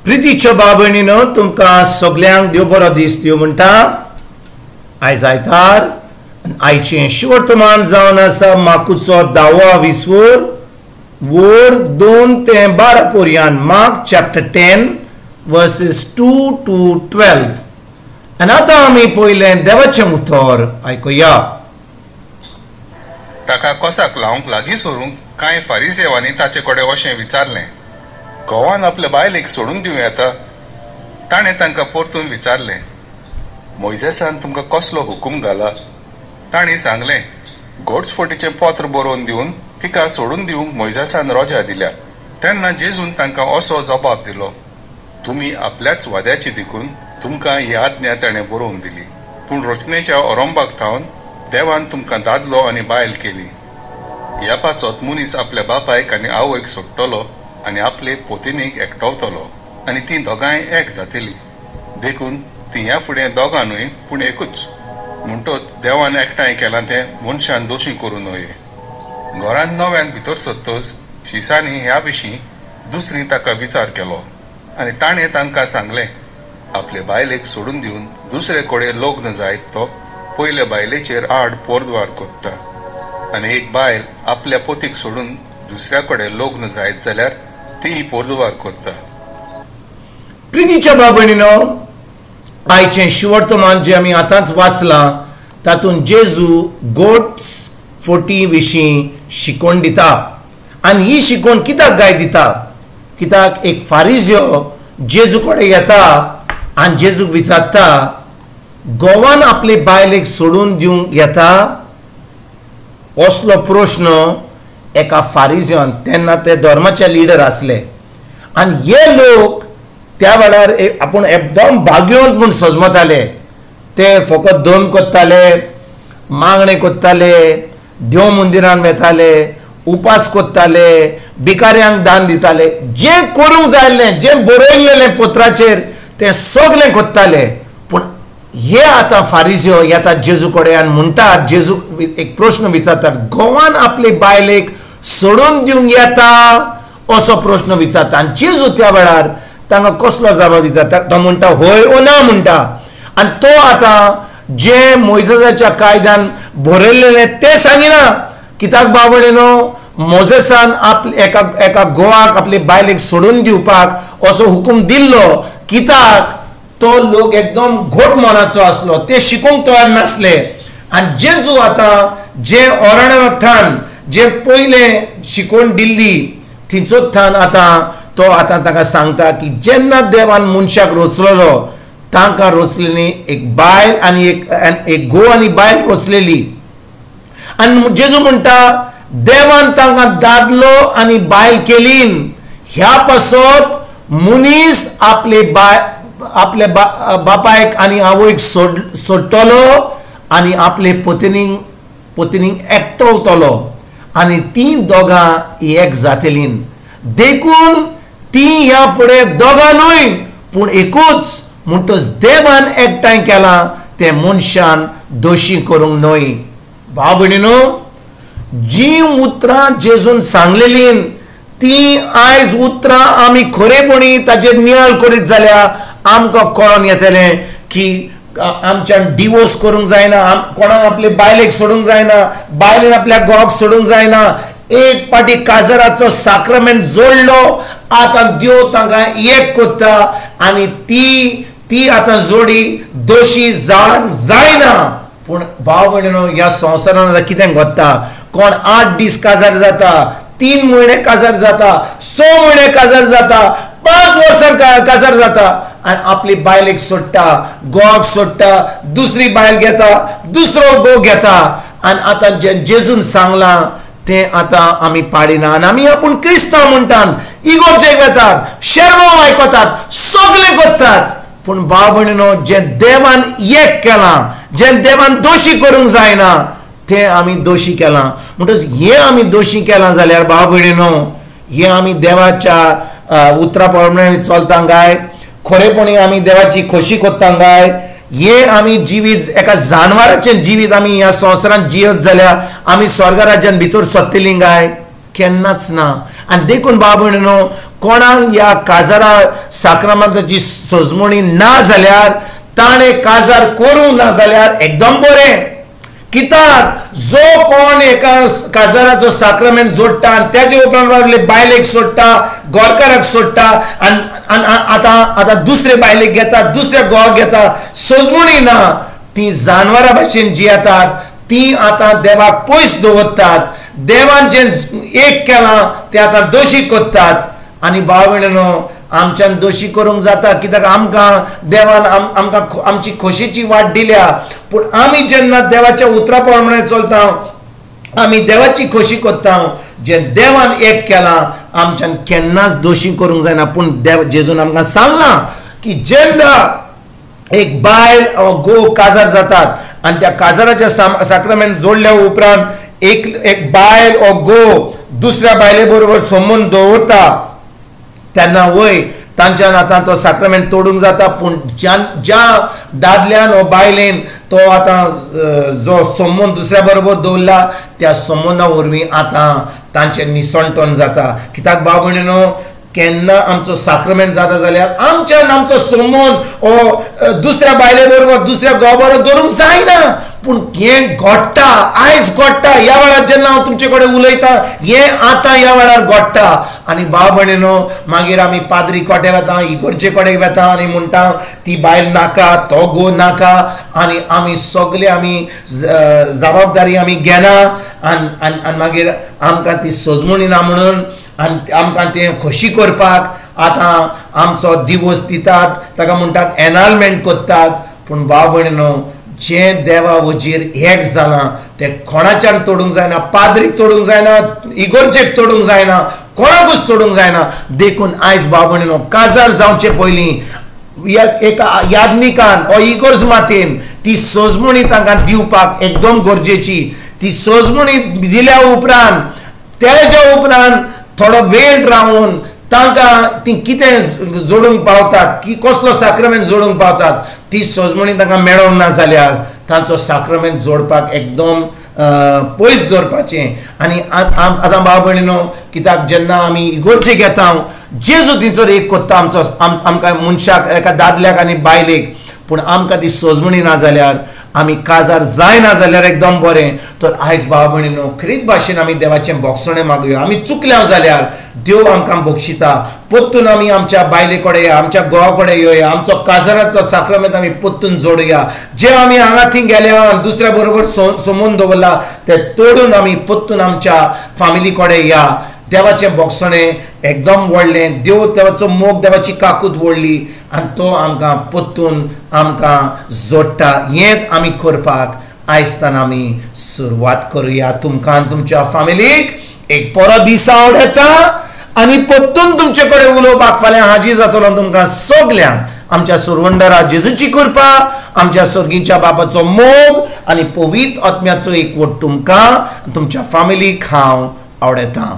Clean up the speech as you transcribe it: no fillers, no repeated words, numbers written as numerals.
प्रितीच्यो बाबणीनो तुमकां सगल्यांक देव बरो दीस दिवं म्हणटा. आयज आयतार, आयचें शिवर्तमान जावन आसा मार्कुचो 10वो विसवोर वोर 2 ते 12 पोरयान, मार्क चॅप्टर 10 वर्सेस 2 to 12. आनी आतां आमी पयलें देवाचें उतर आयकुया. ताका कोसाक लावंक लागीं सरूंक कांय फारिसेवांनी ताचे कडेन अशें विचारलें, घोवान आपले बायलेक सोडून दिवं येता? ताणें तांकां परतून विचारलें, मोयजेसान तुमकां कसलो हुकूम घाला? तांणी सांगलें, घोटफोटीचें पत्र बरोवन दिवन तिका सोडून दिवंक मोयजेसान रोजा दिल्या. तेन्ना जेजून तांकां असो जबाब दिलो, तुमी आपल्याच वाद्याची देखून तुमकां ही आज्ञा ताणें बरोवन दिली, पूण रचनेच्या ओरंबाक थावन देवान तुमकां दादलो आनी बायल केली. ह्या पासत मनीस आपल्या बापायक आनी आवयक सोडटलो आनी आपले पोतिनीक एकटवतलो आनी तीं दोगांय एक जातली. देखून तीं ह्या फुडें दोगां न्हय पूण एकूच. म्हणटच देवान एकठांय केलां तें मनशान दोशी करूं नये. घरान नव्यान भितर सोदतच शिसांनी ह्या विशीं दुसरी ताका विचार केलो आनी ताणें तांकां सांगलें, आपले बायलेक सोडून दिवन दुसरे कडेन लग्न जायत तो पयले बायलेचेर आड पोरद्वार करता, आनी एक बायल आपल्या पोतीक सोडून दुसऱ्या कडेन लग्न जायत जाल्यार ती पोरद्वार करता. प्रितीच्या बाबणीनो, आयचें शिवर्तमान जें आमी आतांच वाचलां तातूंत जेजू गोट्स फोटी विशीं शिकोवन दिता. आनी ही शिकोवन कित्याक गाय दिता? कित्याक एक फारिज्यो जेजू कडेन येता आनी जेजूक विचारता, घोवान आपले बायलेक सोडून दिवंक येता? असलो प्रश्न एका फारिज्यान, तेन्ना ते धर्माचे लिडर आसले आनी हे लोक त्या वेळार आपूण एकदम भाग्यवंत म्हूण सजमताले. ते फकत धर्म करताले, मागणें करताले, देव मंदिरान वेताले, उपास करताले, भिकाऱ्यांक दान दिताले, जें करूंक जाय आसलें, जें बरयलेलें पत्राचेर तें सगलें करताले. पूण हे आतां फारिज्यो येतात जेजू कडेन आनी म्हणटात, जेजू एक प्रश्न विचारतात, घोवान आपले बायलेक सोडून दिवंक येता? असो प्रश्न विचारता. आनी जेजू त्या वेळार तांकां कसलो जबाब दिता? तो म्हणटा होय ओ ना म्हणटा. आनी तो आतां जें मोयजेसाच्या कायद्यान बरयलेलें तें सांगिना. कित्याक बाबडेनो, मोजेसान आपले एका एका घोवाक आपले बायलेक सोडून दिवपाक असो हुकूम दिल्लो. कित्याक तो लोक एकदम घोट मनाचो आसलो, ते शिकूंक तयार नासले. आनी जेजू आतां जें ओरणाथान जें पयलें शिकोवन दिल्ली थंयचोच थान आतां तो आतां ताका सांगता की जेन्ना देवान मनशाक रचलेलो, तांकां रचलेली एक बायल आनी एक घोव आनी बायल रचलेली. आनी जेजू म्हणटा देवान तांकां दादलो आनी बायल केलीन, ह्या पासत मनीस आपले बाय आपल्या बापायक आनी आवयक सोडटलो आनी आपले पोतिनीक एकटवतलो आनी तीं दोगां एक जातलीं. देखून तीं ह्या फुडें दोगां न्हय पूण एकूच. म्हणटच देवान एकठांय केलां तें मनशान दोशी करूंक न्हय. भाव भयणीनो, जीं उतरां जेजून सांगलेलीं तीं आयज उतरां आमी खरेपणी ताचेर नियाळ करीत जाल्यार आमकां कळोन येतलें की आमच्यान डिवोर्स करूंक जायना, कोणाक आपले बायलेक सोडूंक जायना, बायलेन आपल्या घोवाक सोडूंक जायना. एक पाटी काजराचो साक्रमेंट जोडलो, आतां देव तांकां एक करता आनी ती ती आतां जोडी दोशी जावंक जायना. पूण भाव भयणीनो, ह्या संवसारान आतां कितें घडटा, कोण 8 दीस काजार जाता, 3 म्हयने काजार जाता, 6 म्हयने काजार जाता, 5 वर्सां काजार जाता आनी आपली बायलेक सोडटा, घोवाक सोडटा, दुसरी बायल घेता, दुसरो घोव घेता. आनी आतां जें जेजून सांगलां तें आतां आमी पाळिना आनी आमी आपूण क्रिस्तांव म्हणटात, इगोर्जेक वेतात, शेरमांव आयकतात, सगलें करतात. पूण भाव भयणीनो, जें देवान एक केलां, जें देवान दोशी करूंक जायना तें आमी दोशी केलां. म्हणटच हें आमी दोशी केलां जाल्यार भाव भयणीनो, हें आमी देवाच्या उतरा प्रमाणे चलता काय? खरेपणी आमी देवाची खोशी करता काय? हें आमी जिवीत एका जानवराचें जिवीत आमी ह्या संवसारांत जियत जाल्यार आमी स्वर्ग राज्यान भितर सरतलीं काय? केन्नाच ना. आनी देखून बाबा भयणीनो, कोणाक ह्या काजारा साक्रामेंताची सजमणी ना जाल्यार, ताणें काजार करूंक ना जाल्यार एकदम बरें. कित्याक जो कोण एका काजाराचो साक्रामेंत जोडटा आनी तेजे उपरांत आपले बायलेक सोडटा, गोरकाराक सोडटा आनी आतां आतां दुसरे बायलेक घेता, दुसऱ्या घोवाक घेता, सजमणी ना, ती जानवरां भाशेन जियेतात, ती आतां देवाक पयस दवरतात, देवान जें एक केलां तें आतां दोशी करतात. आनी भाव भयणीनो, आमच्यान दोशी करूंक जाता, कित्याक आमकां देवान आमकां आमची खोशेची वाट दिल्या. पूण आमी जेन्ना देवाच्या उतरा प्रमाणे चलता, आमी देवाची खोशी करता, जें देवान एक केलां आमच्यान केन्नाच दोशी करूंक जायना. पूण देव जेजून आमकां सांगलां की जेन्ना एक बायल घोव काजार जातात आनी त्या काजाराच्या साक्रामेंत जोडल्या उपरांत एक एक बायल ओ घोव दुसऱ्या बायले बरोबर संबंद दवरता, तेन्ना वय तांच्यान आतां तो साक्रामेंत तोडूंक जाता. पूण ज्या ज्या दादल्यान ओ बायलेन तो आतां जो संबंद दुसऱ्या बरोबर दवरला त्या संबंदा वरवीं आतां तांचें निसणटण जाता. कित्याक भाव भयणीनो, केन्ना आमचो साक्रामेंत जाता जाल्यार आमच्यान आमचो संबंद ओ दुसऱ्या बायले बरोबर, दुसऱ्या घोवा बरोबर दवरूंक जायना. पूण हें घडटा, आयज घडटा. ह्या वेळार जेन्ना हांव तुमचे कडेन उलयतां, हें आतां ह्या वेळार घडटा. आनी भाव भयणीनो, मागीर आमी पाद्री कोटे वता, इगोर्जे कडेन वता आनी म्हणटा ती बायल नाका, तो घोव नाका, आनी आमी सगळे आमी जबाबदारी आमी घेना आनी आनी मागीर आमकां ती सजमणी ना म्हणून आनी आमकां तें खोशी करपाक आतां आमचो दिवस दितात, ताका म्हणटात एनालमेंट करतात. पूण भाव भयणीनो, जें देवा वजीर एक जालां तें कोणाच्यान तोडूंक जायना, पाद्रीक तोडूंक जायना, इगोर्जेक तोडूंक जायना, कोणाकूच तोडूंक जायना. देखून आयज भाव भयणीनो, काजार जावचे पयलीं एका याज्ञिकान ओ इगोर्ज मातेन ती सजमणी तांकां दिवपाक एकदम गरजेची. ती सजमणी दिल्या उपरांत, तेज्या उपरांत थोडो वेळ रावन तांकां ती कितें जोडूंक पावतात, की कसलो साक्रामेंत जोडूंक पावतात, ती सजमणी तांकां मेळोंक ना जाल्यार तांचो साक्रामेंत जोडपाक एकदम पयस दवरपाचें. आनी आतां भाव भयणीनो, कित्याक जेन्ना आमी इगोर्जेक येता, जेजू थंयसर एक कोत्ता आमचो आमकां मनशाक, एका दादल्याक आनी बायलेक. पूण आमकां ती सजमणी ना जाल्यार, आमी काजार जायना जाल्यार एकदम बरें. तर आयज भाव भयणीनो, खरीत भाशेन आमी देवाचें बोगसणें मागुया. आमी चुकल्या जाल्यार देव आमकां बक्षिता. परतून आमी आमच्या बायले कडेन, आमच्या घोवा कडेन येवया, आमचो काजारांतलो साक्रामेंत आमी परतून जोडया. जे आमी हांगा थंय गेल्या दुसऱ्या बरोबर संबंद दवरला ते तोडून आमी परतून आमच्या फामिली कडेन या. देवाचें बोगसणें एकदम व्हडलें, देव देवाचो मोग, देवाची काकूत व्हडली आनी तो आमकां परतून आमकां जोडटा. हें आमी करपाक आयजतान आमी सुरवात करुया. तुमकां तुमच्या फामिलीक एक बरो दीस आवडटा आनी परतून तुमचे कडेन उलोवपाक फाल्यां हाजीर जातलो. तुमकां सगल्यांक आमच्या सुरवंडरा जेजूची कृपा, आमच्या सर्गीच्या बापाचो मोग आनी पवित्र आत्म्याचो एकवट तुमकां तुमच्या फामिलीक हांव आवडटा.